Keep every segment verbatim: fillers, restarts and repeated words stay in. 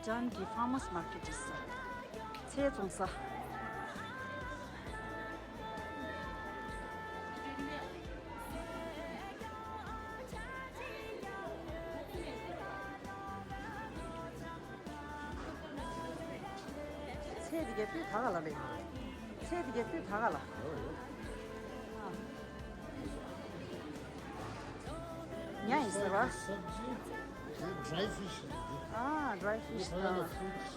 ཅན་གྱི་ཕར་མར་སི་མར་ཀེཊ་ཟེར། ཚལ་བཙོང་ས། ཚལ་དེ་གའི་སྤུས་དག་ག་ལ་རེད། ཚལ་དེ་གའི་སྤུས་དག་ག་ལ། ཉ་ཡིན་ཟེར་བ། सब्जी, ये dry fish है। ཨ། ཌི་རའི་ཕིཤ་དང་། फ्रूट्स।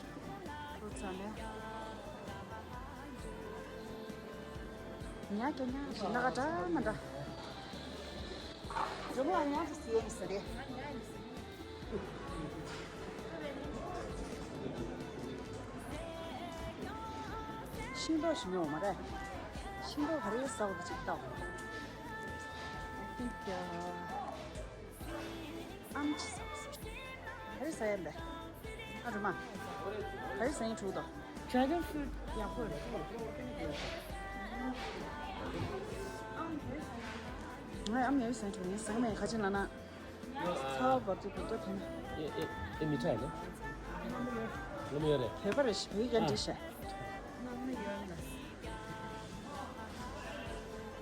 ཕྲུ་ཚ་ནས། ཉ་རྒྱ་ཉ་ཞིག་ན་ག་འདྲ་མ་འདྲ། རི་མོ་ཨ་ཉ་ཞིག་ཟེར་ཡིན་ཟེར་རེད། ཤིང་ཏོག་ཞིག་ཉོ་མ་རེད། ཤིང་ཏོག་ག་རེ་ཟ་བ་ཅིག་ལྟ། ཨམ་ཆི་ཟ་བ་ཟ། ག་རེ་ཟ་ཡ་ལེ། ཨ་རུ་མ། ག་རེ་ཟ་ཡིན་དྲུག་དོ། ཌྲེ་གོན་ཕུ་རུཊ་ཡག་པོ་རེད། ང་ཨམ་ཡ་རུ་ཟ་དྲུག་ཡིན་ཟ་མེད་ག་ཅི་ལ་ན། ཚ་བ་བབ་ཅིག་བབ་ཏོ་དེ་ན། ཨེ་ཨེ་ཨེ་མི་ཁྲ་ལ། ལོ་མི་ཡོད་རེད། བོད་པ་རེད་ཤག་བོད་ཡིག་འབྲི་ཤག་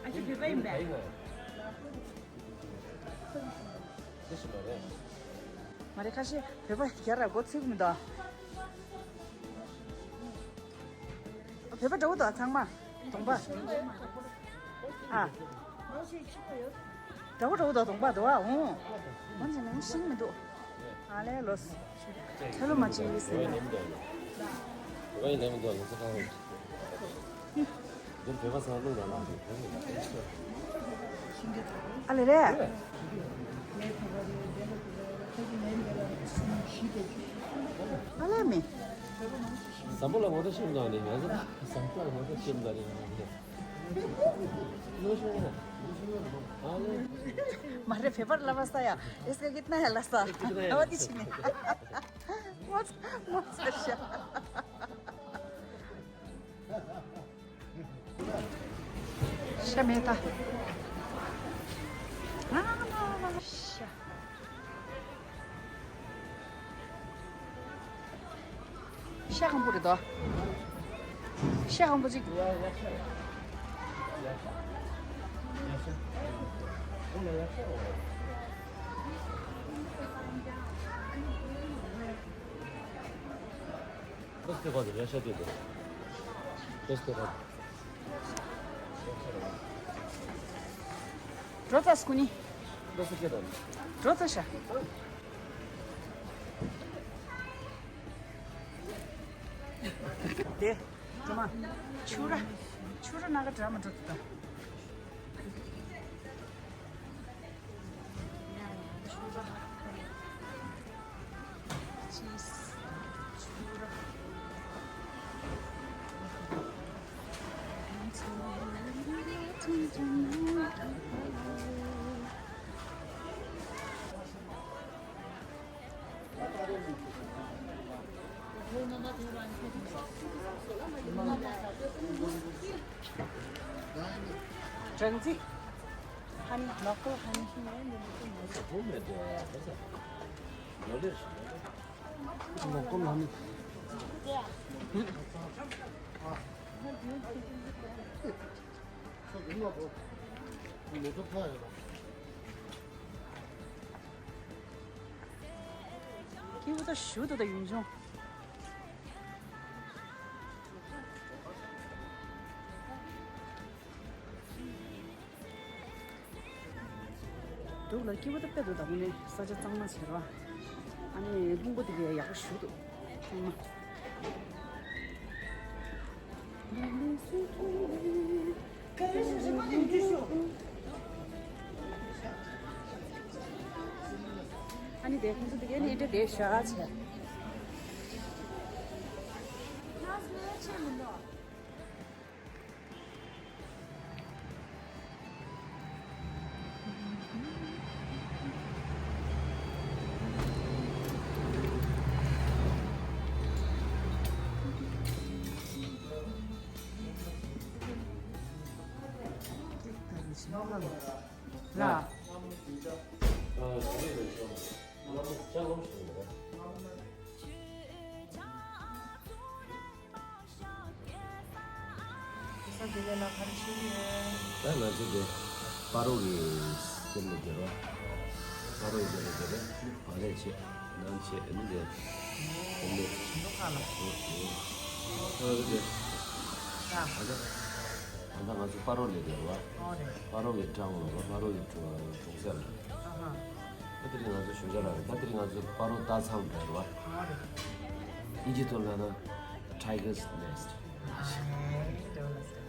ཨ་ཅེ་བོད་པ་ཡིན་པས། དེ་ཞིག་མ་རེད། མ་རེད་ཁ་ཤས་བོད་པ་རྒྱ་ར་མགོ་ཚོས་གི་མི་འདུག་བོད་པ་འདྲ་བོ་འདུག་ཚང་མ། གདོང་པ། ཨ། འདྲ་བོ་འདྲ་བོ་འདུག་གདོང་པ་འདུག་ཨ། འོང་། འོང་ཅི་ནང་ཤིང་མི་འདུག་ཨ་ལས་ལོས། ཁྲེ་ལོ་མ་ཅི་ཡིས་ཟེར། ཨ་ལས་རེད། ཨ་ལས་མི། བཟང་པོ་ལ་ངོ་ཚ་ཤེས་མ་ནི་ང་ཚོ་བཟང་པོ་ལ་ངོ་ཚ་ཤེས་མ་ནི། མ་རེད། བེ་པར་ལ་བ་ས་ཡ། ཨེ་སྐད་ཀྱི་ན་ཡ་ལ་ས། ཨ་བ་དི་ཆི་ནི། ངོ་ཚ་ངོ་ཚ་ཤ། ཤ་མེད་ད། ཤ། ཤ་སྐམ་པོ་རེད་དོ། ཤ་སྐམ་པོ་ཅིག Просто воды, я сейчас иду. Просто воды. Просто скуни. Просто кедан. Просто ша. Де, дома. Чура. Чура нага драма тут. སྦྲང་རྩི། ཧ་ནི། ལོ་ཀལ་ཧ་ནི། ལོ་ཀལ་ཧ་ནི། ཁྱེད་འུ་ཚོ་ཞུ་དོ་ད་ཡུང་ཆུང་། འདུག་ལ་སྐྱིད་པོ་ད་དཔེ་འདུག་ད་དངོས་གནས་ས་ཆ་གཙང་མ་བྱེད་རོགས། ཨ་ནི་ལྷུང་པོ་དེ་གས་ཡག་པོ་ཞུ་འདུག་ཚང་མ། ཨ་ནི་དེ་ཁོང་ཚོ་དེ་གས་ནི་འདྲ་དེ་ཤ་ཆེ། ལ། དེ་ལས་ལ་ག་རེ་བྱེད་ཀྱི་ཡོད། ད་ང་ཚོ་དེ་སྤ་རོ་གི་སེམས་ལ་སྦྱོར་བ། སྤ་རོ་གི་སེམས་ལ་སྦྱོར་བ་ནི་བག་ལེབ་བྱས་ནང་བྱས་ནི་དེ་སེམས་ལ། ཞིང་ཁ་ལ། ཨོ་ཨོ། ད་ང་ཚོ་དེ་ད་ད་ད་ང་ཚོ་སྤ་རོ་ལ་སྦྱོར་བ། ཨོ་རེད། སྤ་རོ་གི་གྲོང་ལ་སྤ་རོ་གི་གྲོང་གྲོང་གསེབ་ལ། ཨ་ཧ། ད་དེ་རིང་ང་ཚོ་ཞོགས་ཇ་ལ་རེད། ད་དེ་རིང་ང་ཚོ་སྤ་རོ་སྟག་ཚང་སྦྱོར་བ། ཨོ་རེད། ཨིན་ཇི་ཐོག་ལ་ན་Tiger's Nest།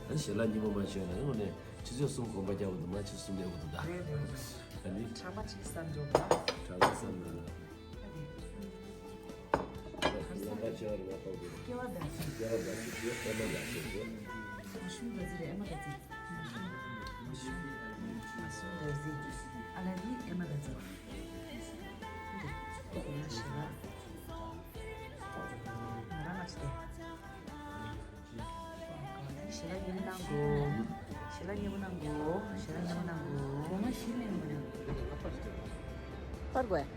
ཨ་ནི་ཞལ་ལག་མཉེས་པོ་མ་བྱས་ན་ཡང་ནས་ཆུ་ཚོད་གསུམ་གོམ་པ་རྒྱག་པ་འདུག་མ་ཆུ་གསུམ་ལས་འགོ་འདུག་ད། རེད་རེད་རེད། ཨ་ནི། གྲང་མ་ཅིག་ཟ་འགྲོ་བ། གྲང་མ་ཟ་འགྲོ་ན། ལམ་པ་ཆེ་བ་རིང་བ་ཐོག་ཏུ། སྐྱེ་བ་ཟླ་ཚེས། སྐྱེ་བ་ཟླ་ཚེས་ཀྱི་ཨེ་མ་ཟླ་ཚེས་ཀྱི། མ་ཤུང་ཟླ་ཚེས་རེད། ཨེ་མ་ཟླ་ཚེས། མ་ཤུང་ཟླ་ཚེས། ཨ་ལ་རི་ཨེ་མ་ཟླ་ཚེས། ཡ་ཞེ་ལ། ང་རང་ལ་ཞེ། ཞེ་ལ་ཉེ་པོ་གནང་དགོས། ཞེ་ལ་ཉེ་པོ་གནང་དགོས། ཞེ་ལ་ཉེ་པོ་གནང་དགོས། ངོ་མ་ཞེ་ལ་ཉེ་པོ་གནང་དགོས། པར་དགོས།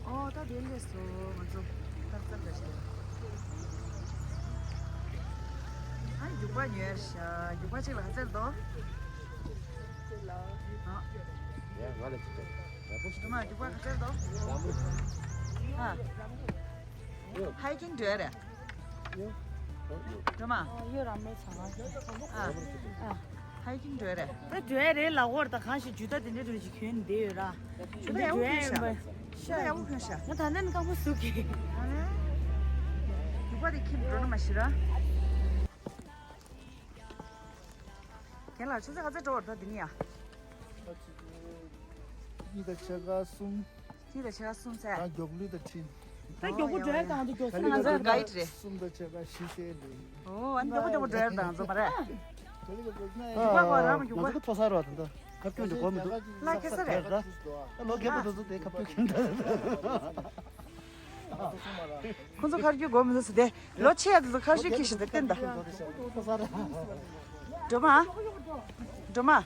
ཨོ་ད་དེ་ལས་སོ་ང་ཚོ་ཏག་ཏག་འདྲ་ཞིག་ཨ་རྒྱུག་པ་ཉོས་ཤག་རྒྱུག་པ་གཅིག་ལ་ག་ཚད་འདུག་ཨ། ཡ་ང་ལ་ཅིག་སྟེར། ཡག་པོ་ཞིག་སྒྲོལ་མ་རྒྱུག་པ་ག་ཚད་འདུག་ཡག་པོ་ཞིག་ཨ། ཧའི་ཀིང་འགྲོ་ཡ་རེད། སྒྲོལ་མ། ཨ། ཧའི་ཀིང་འགྲོ་ཡ་རེད། ད་འགྲོ་ཡ་རེད་ལབ་ཀྱི་ཡོད་རེད། ད་གང་ཞིག་ཇུ་ཏ་དེ་འདྲའི་འདྲ་ཞིག་གྱོན་བསྡད་ཡོད་ར། ཇུ་ཏ་ཡག་པོ་གྱོན་ཤག་ཇུ་ཏ་ཡག་པོ་གྱོན་ཤག་ང་ད་ལྟ་ནི་རྐང་པ་ཟུག་གི། རྒྱུག་པ་དེ་ཁྱིམ་འགྲོ་ན་མ་ཤི་ར། རྒན་ལགས་ཆུ་ཚོད་ག་ཚོད་འགྲོ་བར་ད་འདི་ནི་ཡ། གཉིས་དང་ཕྱེད་ཀ་གསུམ། གཉིས་དང་ཕྱེད་ཀ་གསུམ་ཚད། ད་མགྱོགས་ལུས་དང་ཁྲིད། ད་མགྱོགས་པོ་འགྲོ་ཡ་གང་དུ་མགྱོགས་སེ་ང་ཚོ་ག་ཡི་ཊི་རེད། གསུམ་དང་ཕྱེད་ཀ་བཞི་ཚད་ལུས། ཨོ་ཨ་ནི་མགྱོགས་པོ་མགྱོགས་པོ་འགྲོ་ཡ་ང་ཚོ་མ་རེད། རྒྱུག་པ་གོ་ར་མ་རྒྱུག་པ། ང་ཚོ་ག་མཐོ་ས་རོ་དང་ད་ཁ་སྐྱོན་དུ་གོ་མི་འདུག་ལ་ཁེ་ས་རེད། ད་ལོ་རྒན་པ་དེ་ཚོ་དེ་ཁ་སྐྱོན་གྱིན་འདུག་ཁོང་ཚོ་ཁར་རྒྱུག་དགོས་མི་འདུག་ཟེར་ཏེ། ལོ་ཆེ་ཡ་དེ་ཚོ་ཁར་རྒྱུག་ཁྱི་ཞིག་དེ་བསྟན་ད། སྒྲོལ་མ། སྒྲོལ་མ།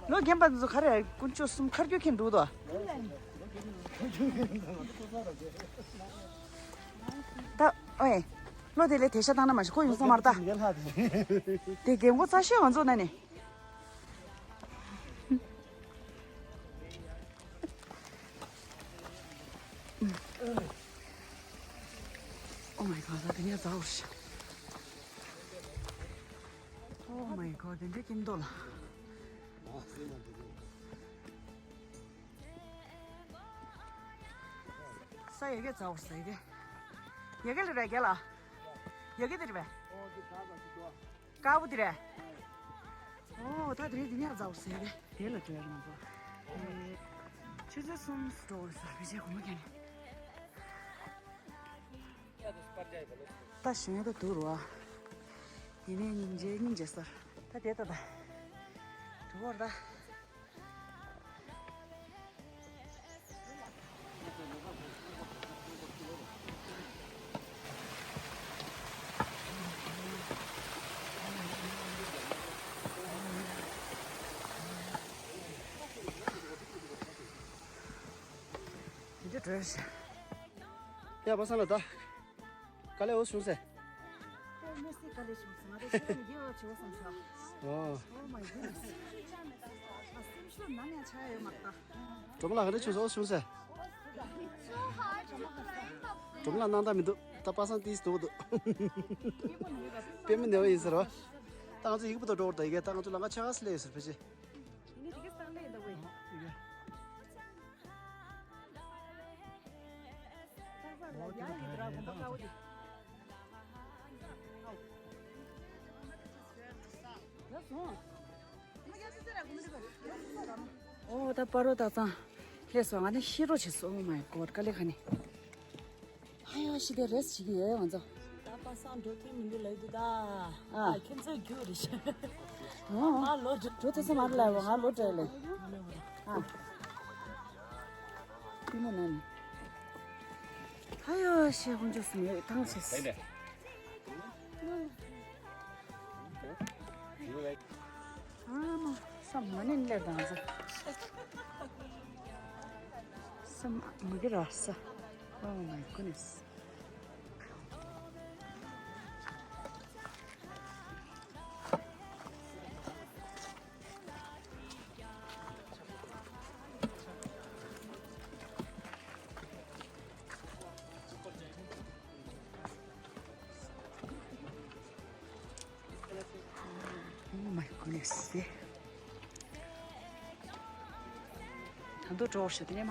ལོ་རྒན་པ་དེ་ཚོ་ག་རེ་དཀོན་མཆོག་གསུམ་ཁར་རྒྱུག་ཁྱི་འདུག་དོ། ད་ཨོའི། ལོ་དེ་ལས་དེ་ཤ་བཏང་ན་མ་ཤི་ཁོ་ཡོང་ས་མ་རེད་ད། དེ་རྒན་གོག་རྩ་ཤོད་ང་ཚོ་ན་ནི། Oh my god, ད་དེ་ནས་ཟ་འོར་ཤག Oh my god, དེ་འདྲའི་སྐྱིད་མདོག་ལ། ས་ཡ་གི་ཟ་འོར་ས་ཡ་གི། ཡ་གི་ལ་རེད་ག་ལ། ཡ་གི་དེ་རེད་པས། དཀར་པོ་དེ་རེད། ཨོ་ད་དེ་རིང་འདི་ནས་ཟ་འོར་ས་ཡ་གི། དེ་ལ་འགྲོ་ཡ་རེད་ང་ཚོ། ཆུ་ཚོད་གསུམ་འགྲོ་འོར་ས་བེ་ཆའི་གོ་མ་ཁྱེར་ནས། ད་ཞོན་ཡ་ད་དུ་རུ་ཨ། ཡིན་ནའི་སྙིང་རྗེ་སྙིང་རྗེ་སར། ད་དེ་ད་ད། དུ་བོར་ད། དེ་འདྲ་འགྲོ་ཡ་ཤག་ཡ་པ་སངས་ལགས་ད། དཀའ་ལས་འོ་བྱུང་ཟེར། དཀའ་ལས་མི་སྲིད་དཀའ་ལས་བྱུང་ཟེར། ང་ཚོ་ཤི་བ་ནི་རྒྱལ་བ་བྱེད་བསམ་ཤག་ཨོ། Oh my goodness. ང་སེམས་ཤུགས་ནམ་ཡང་ཆག་ཡོད་མ་རེད་ད། སྒྲོལ་མ་ལགས་ག་འདྲ་བྱུང་ཟེར་འོ་བྱུང་ཟེར། སྒྲོལ་མ་ལགས་སྣང་དག་མི་འདུག་ད་པ་སངས་ཏིས་འདུག་འདུག་པད་མ་ནེ་བ་ཡིན་ཟེར་བ། ད་ང་ཚོ་ཡི་གེ་བུ་དང་འགྲོ་བར་ད་ཡི་གེ་ད་ང་ཚོ་ལམ་ཁ་ཆེ་ཁ་སི་ལས་ཡོད་ཟེར་ཕལ་ཆེར། ཡིན་ནའི་དེ་ག་སང་ལས་ཡིན་ད་བས། ཡི་གེ་ཨོ་ད་སྤ་རོ་སྟག་ཚང་སླེབས་སོང་། ང་ནི་ཤི་རོ་བྱེད་སོང་། Oh my god, དཀའ་ལས་ཁ་ནས། ཨ་ཡོ་ཤི་དེ་རེས་བྱེད་ཀྱི་ཡོད་ང་ཚོ། བསམ་འགྲོ་ཐུབ་མི་འདུག་ལབ་འདུག་ད། ཨ། ཁྱེད་ཚོ་རྒྱུགས་རེད་ཤག་ཨོ། ང་ལོ་འགྲོ། འགྲོ་ཐུབ་ས་མ་རེད་ལབ་པ། ང་ལོ་འགྲོ་ལེ། ཨ། ཀུན་མོ་ན་ནི། ཨ་ཡོ་ཤེ། དཀོན་མཆོག་གསུམ་ཡོད་ཐང་ཆེ། ཨ་མ། བསམ་མ་ནི་སླེབས་དང་ཟེར། བསམ་མ་གི་ར་ས། Oh my goodness. Oh my goodness. ད་དུང་འགྲོ་ཞེས་དེ་ནས་མ།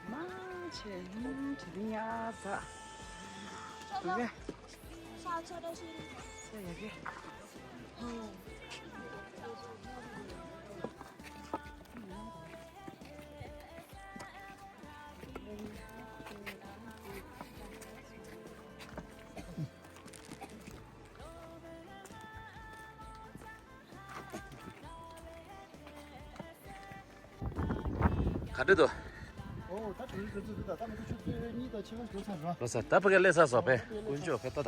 མ་ཆེ་ནི་ཆེ་དེ་ཉ་ཟ། དེ་ག་ས་ཡ་གི། ག་འདྲ་འདུག་ཨོ། ད་དེ་རིང་དུས་ཚོད་འདི་ད་ལྟ་ང་ཚོ་ཆུ་ཚོད་གཉིས་དང་ཕྱེད་ཀ་འགྲོ་ཚར་ར། ལོ་སར་ད་ཕ་གི་སླེབས་ཚར་སོང་པས། དཀོན་མཆོག་ཕེབས་ད་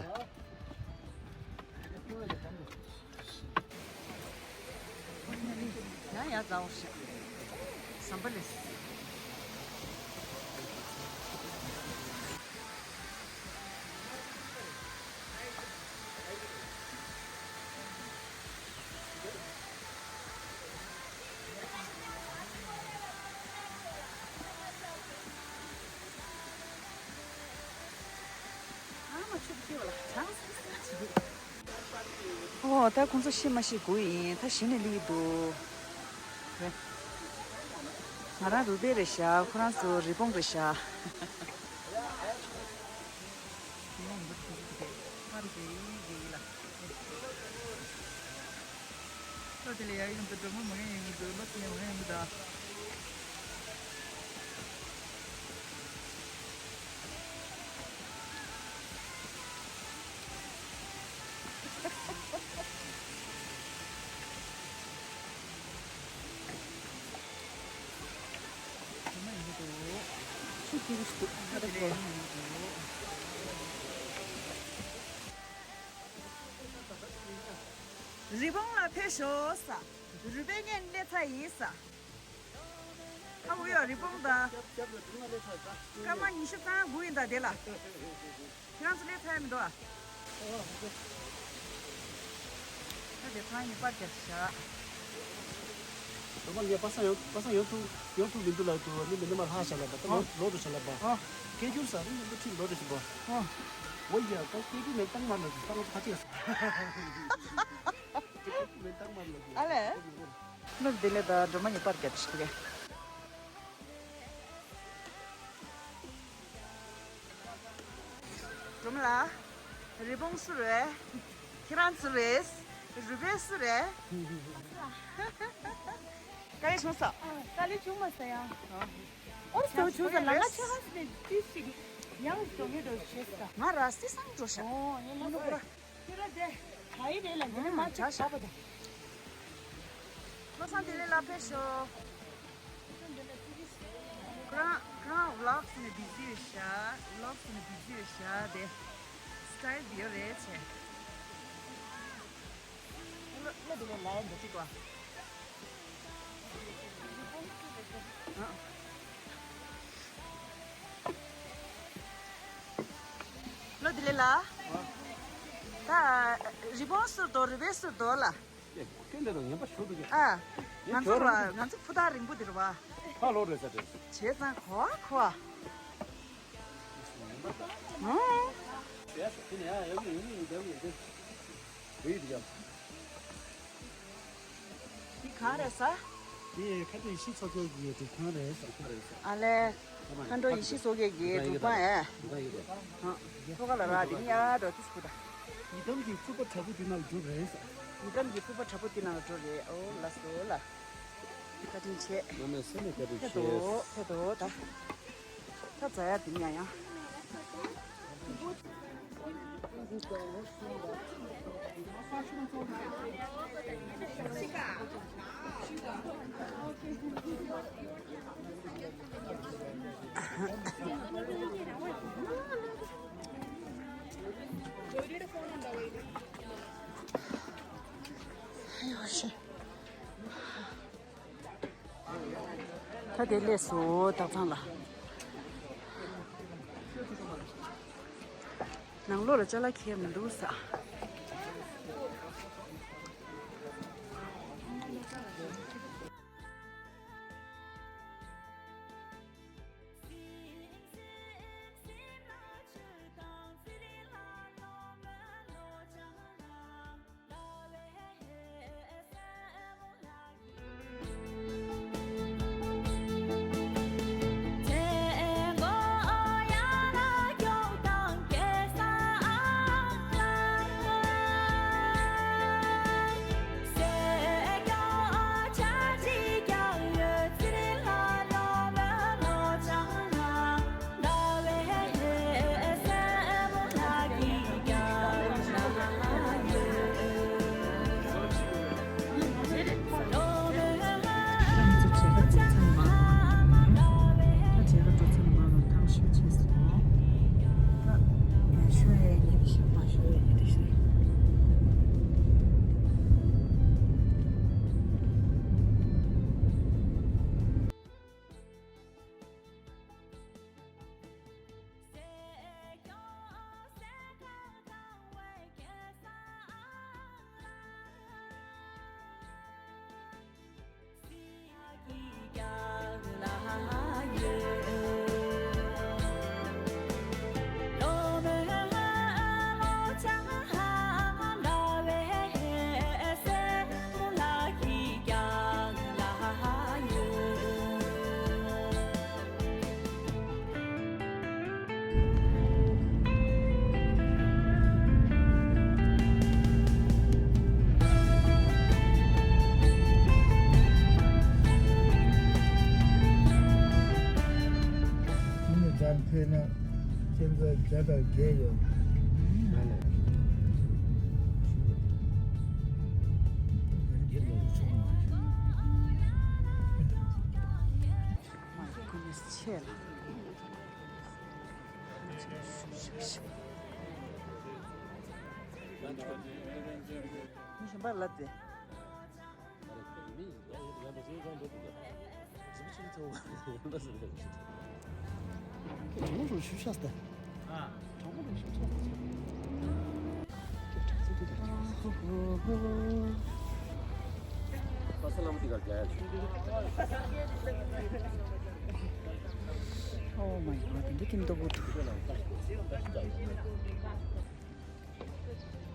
ད། ཡང་ཡར་འཛེགས་ཤག་ཟམ་པ་ལས། ཨོ། ད་ཁོང་ཚོ་ཤི་མ་ཤི་སྒུག་ཡིན། ད་གཞི་ནས་སླེབས་འདུག་ང་རང་རུས་སྦལ་རེད་ཤག་ཁོ་རང་ཚོ་རི་བོང་རེད་ཤག་ལོ་དེ་ལ་ཡར་ཡོང་དུས་སྒྲོལ་མ་མ་ངེས་ཡོང་གི་འདུག་ལོ་དེ་ནས་མ་ངེས་ཡོང་གི་འདུག་སྒྲོལ་མ་ཡོང་གི་འདུག་ཆུ་སྐྱིད་པོ་ཞིག་འདུག་ལོ་དེ་ལ་ཡར་ཡོང་གི་འདུག་རི་བོང་ལ་ཕེབས་ཤོག་ཟེར། རུས་སྦལ་ངས་སླེབས་ཚར་ཡིན་ཟེར། ཨ་འུ་ཡོ་རི་བོང་དང་། སྐར་མ་ཉི་ཤུ་རྩ་ལྔ་སྒུག་ཡིན་ད་དེ་ལ། ཁྱེད་རང་ཚོ་སླེབས་ཚར་མི་འདུག་ཨ། ད་དེ་ཚང་ཉིས་པར་རྒྱབ་བཞག་སྒྲོལ་མ་ངས་པ་སངས་ཡོང་པ་སངས་ཡོང་ཐུབ་ཡོང་ཐུབ་མི་འདུག་ལབ་འདུག་ནི་མི་ནི་མ་ལྷག་བྱ་ལབ་པ་ད་ལོ་ལོ་རུ་བྱ་ལབ་པ། སྐད་སྒྱུར་ས་རུ་མི་འདུག་ཁྲིད་ལོ་རུ་བྱ་པ། འོ་ཡ་ད་སྐད་སྒྱུར་མེད་སྟངས་མ་ལབ་འདུག་ད་ང་ཚོ་ཕ་ཆེ། ཨ་ལས། སློབ་དེ་ལས་ད་སྒྲོལ་མ་ཉིས་པར་རྒྱབ་ཞིག་རེད། སྒྲོལ་མ་ལགས། རི་བོང་སུ་རེད། ཁྱེད་རང་ཚོ་རེད། རུས་སྦལ་སུ་རེད། དཀའ་ལས་བྱུང་སོང་། དཀའ་ལས་བྱུང་མ་སོང་ཡང་། ཨོ་སོ་བྱུང་སོང་། ལ་ང་ཆེ་ཁ་སི་ནས་ཅི་ཞིག་ཡང་སྒྲོལ་མའི་འགྲོ་བྱེད་སོང་། ང་ར་སི་སང་འགྲོ་ཤག་ཨོ་ངས་ལ་ནོ་པོ་ར། ཁྱོད་ར་དེ། ད་ཡི་རེད་ལ་ངས་མ་ཆག་ཆག་པ་དང་། བློ་བཟང་བདེ་ལེགས་ལགས་ཕེབས་ཤོག་ཁོ་རང་ཁོ་རང་ཝི་ལོག་ནས་བི་ཟི་ཡོད་ཤག་ཝི་ལོག་ནས་བི་ཟི་ཡོད་ཤག་དེ། སི་ཊལ་བི་ཡོ་རེད་བྱས། བློ་བློ་བདེ་ལེགས་ལ་ཡ་འདི་གཅིག་གོ། ཨ། བློ་བདེ་ལེགས་ལགས། ད་རི་བོང་སུ་རེད་འདུག་རུས་སྦལ་སུ་རེད་འདུག་ལགས། ཨེ། ཁྱོད་འདི་དང་ངན་པ་ཞུ་འདུག་གས། ཨ། ང་ཚོ་ར་ང་ཚོ་ཕུ་ཐག་རིང་པོ་འདིར་བ། ཕ་ལོག་རེད་ས་རེད། བྱས་ཙང་གོ་བ་གོ་བ། ཨང་། ཡ་ས་དེ་ནས་ཡ་ཡོང་གི་ཡོང་གི་ཡོང་གི་ཡོང་གི་ཡོང་གི་ཡོད་ཀྱི་ཡོད། འདི་གང་རེད་ས། དེ་ཁ་ཐུག་ཡེ་ཤེས་མཚོ་སྐྱོར་གྱི་སྒྲུབ་ཁང་རེད་ས། ཨ་ལས། མཁའ་འགྲོ་ཡེ་ཤེས་མཚོ་སྐྱོར་གྱི་སྒྲུབ་ཁང་ཨེ། ཨ། ཐོ་ག་ལ་ར་དེ་ཉ་ར་ཏི་སྐུ་ད། ཡི་དམ་གྱི་ཕུར་པ་དྲག་པོ་དེ་ནང་འགྲོ་རེད་ས། ཡི་དམ་གྱི་ཕུར་པ་དྲག་པོ་དེ་ནང་འགྲོ་རེད། ཨོ་ལགས་སོ་ལགས། བཀའ་དྲིན་ཆེ། མ་མས་སེམས་ནས་བཀའ་དྲིན་ཆེ། ཕེབས་དོ་ཕེབས་དོ་ད། ད་ཛ་ཡ་དེ་ཉ་ཡང་། ད་དེ་སླེབས་སོང་དྭགས་ཚང་ལ། ནང་ལོགས་ལ་ཅ་ལག་ཁྱེར་མི་འདུག་ས། ཡིན་ནའི་འཇམ་ཐོས་ན་ཁྱེད་ཚོ་བརྒྱ་དང་བརྒྱད་ཡོད། ཁོ་ནི་ཆེ་ལ། མི་གཞན་པ་ལབ་སྟེ། Oh my god, འདི་ཀིན་ཏོ་བུ་ཐུ།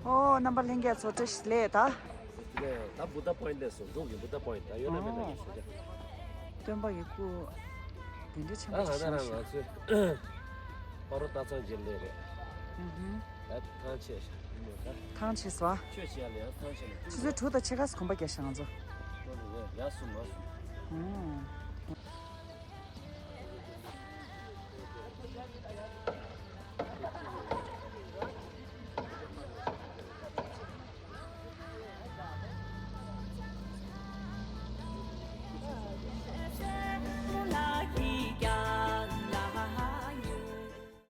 ཨོ། རྣམ་པ་ལྷན་རྒྱས་ཚོ་བཀྲ་ཤིས་བདེ་ལེགས་ད། ལས་ད་བུདྡྷ་པོ་ཡིན་ལས་སོ། འབྲུག་གི་བུདྡྷ་པོ་ཡིན་ད། ཡོད་ན་མེད་ན་ཨོ། ཡོད་སོ་ད། སྟོན་པ་ཡི་སྐུ་དེ་འདྲའི་ཆེན་པོ་ཞིག་བཞེངས་ཤག་ང་ཚོས་སྤ་རོ་སྟག་ཚང་རྗེས་ལས་རེད། ཨུ་ཧུ། ད་ཐང་ཆད་ཤག་ཡིན་མོད་ད། ཐང་ཆད་སོང་། ཆོས་བྱེད་ཡ་ལ་ཡང་ཐང་ཆད་ནས། ཆུ་ཚོད་དྲུག་དང་ཕྱེད་ཀ་གོམ་པ་རྒྱག་ཤག་ང་ཚོ། ཡ་སུ་མ་སུ། ཨོ།